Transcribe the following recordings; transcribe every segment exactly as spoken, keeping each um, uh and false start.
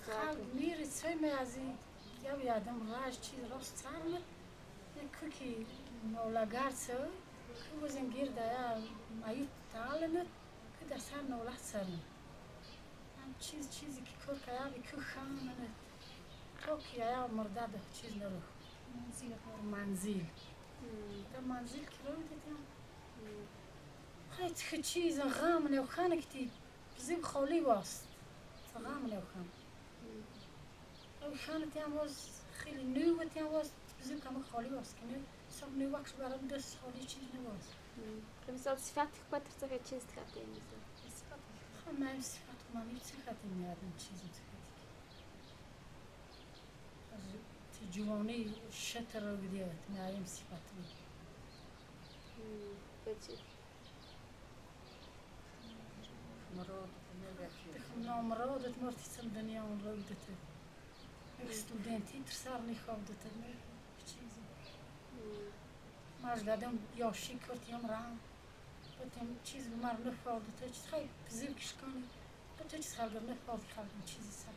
Khalg miri coy me azi, yawi adam raj chiz rost carmet, ne kuki nolagar coy, ku wazin girda ya mayut talenet, ku da sar nola carnet. Am chiz chizi ki kur ka yawi ku khanenet. Toki ya murda da chiz naruh. Manzil. Manzil. Da manzil ki roh de ya. Hay tı chiz gham ne khane ki ti bizim kholi wast. Tı gham ne khan. Ew khan ti am waz khili nü ve ti am waz bizim kam kholi wast. Ki nü sab nü vakş baram des kholi chiz nü waz. Mesela sifat khpat tı chiz tı khatim mesela. Sifat. Kha ma sifat ma mi tı khatim ya adam chiz tı khatim. Ti ciwanî şetir gidiye, ti nayêm sifat bi. Hmm, peki. Murad, ne bekliyorsun? Namurad, murti sen dünya onları gidete. Studenti tır sar nî xew gidete, ne çizi. Hmm. Maj gadem yaşî kurt yom ram. Gotım çiz bi mar nefaldı te çiz hay bizim kişkani. Gotı çiz halgır nefaldı halgır çizi sar.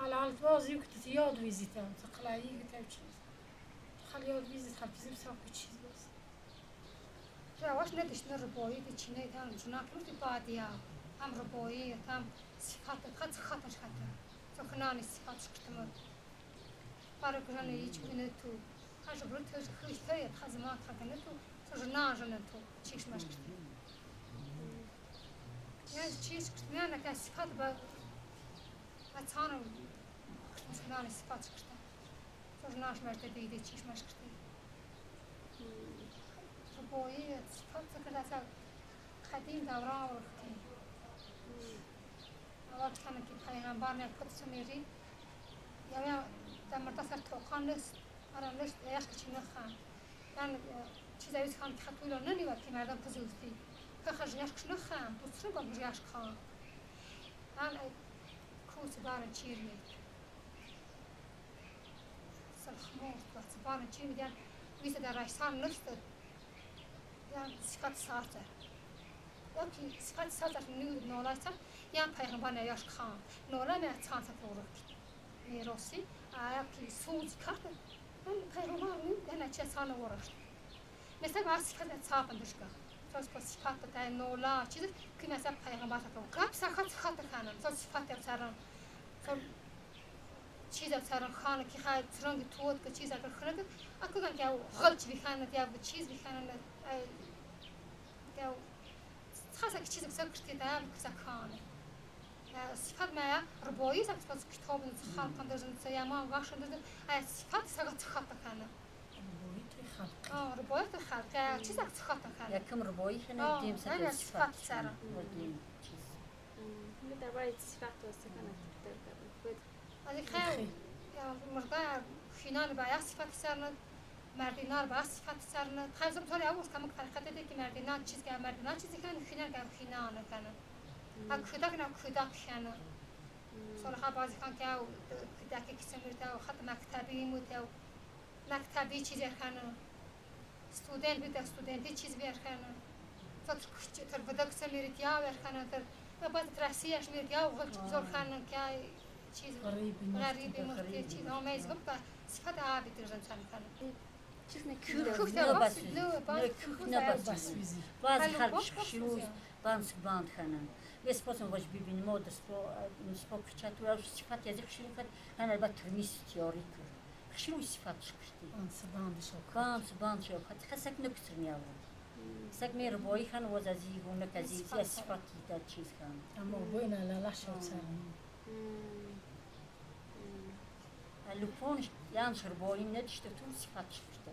Al al bazı yok te yad vizite. Te kılayı git ev çiz. Hal yad vizit hal bizim saf bir çiz bas. Ravaş ne dişne ruboyi de çine tam cuna kırdı badiya. Tam ruboyi tam sifat, tam sıhhat şkatı. Çok nani sifat şkatı mı. Para kuzhane hiç kune tu. Kha jubru tu hiç tu ya, kha zaman kha kune tu. Tu jna jna tu. Çiş maş kıtı. Ya çiş kıtı ya, ne ka sifat ba. Atsanı kıtı, sıhhat kıtı. Tu jna jna te de çiş maş kıtı. Ruboyi sifat kıtı sa. Qadim davran orxti. Awa kitana ki peyğamber ne kutsu meri. Ya ya da mırda ser toqan nist. Ara nist, yaş ki çi nıxan. Yani çiz eviz xan ki xatuyla nani va ki merdem kızı usti. Ka xaj yaş ki nıxan, bu sürü ba bu yaş kan. Yani kusi barın çirmi. Salxmor, bahsıbanı çi midiyan, vise da raysan nıstı. Yan sifat sartı. Yok ki sifat sartı nü nolaysa, yan peygamber ne yaş kan. Nola me çanta koruk. Mirosi, ayak ki soğuk çıkartı. Yan peygamber nü yana çe sana uğraştı. Mesela ben sifat ne çapın dışka. Söz ko sifat da tay nola çiz ki mesela peygamber sakın. Kap sakat sifat da kanım. Söz sifat yapsarım. Söz çiz yapsarım kanı ki hay sırın ki tuğut ki çiz yapar kanı ki. Akıdan ki ya gılç bir kanı ya bu çiz bir kanı. Ya hasa ki çiz yapsar kırtı da bir kısa kanı. Ya sifat me ya ruboyi sak sifat kitabın sıhan kandırın sayama vaşındırın. Ay sifat sakat sıhhat da kanı. Ruboyi tu xalqi. Ha, ruboyi tu xalqi. Çiz sak sıhhat da kanı. Yakım ruboyi kanı, ha, dim sak sifat sarı. Dim çiz. Ne de bay sifat olsa kanı. Azı xew, ya mırda xînan ba ya sifat sarnı, merdinar ba sifat sarnı. Xew zım tore avuz kamık tarikatı de ki merdinar çiz ki merdinar çiz ki xînan ki xînan kanı. Ha kudak na kudak kanı. Sonra ha bazı kan ki kudak ki semir de hat mektebi mu de mektebi çiz kanı. Student bir de studenti çiz bir kanı. Sot kuşçi tır vıdak semir ya bir kanı tır. Ve bazı trasiyaş mir ya vıdak zor kanı ki çiz. Garibi mırti çiz. Ama izgıp da sifat abi tır zan kanı. Çiz ne kü. Kük ne bas. Ne kük ne bas. Bazı halk şişiruz. Ban sık band xanan. Ve sposun vaj bibin mod spo spo kıçat ve sifat yazı xşiru kat han elbet tırmis teori kür. Xşiru sifat şıkırtı. Ban sık band şok. Ban sık band şok. Hat xesek ne küsür ne alın. Sek me ruboyi xan vaz aziz hu ne kaziz ya sifat da çiz xan. Ama boyna la la şok sen. Lupon yan ruboyi ne dişte tüm sifat şıkırtı.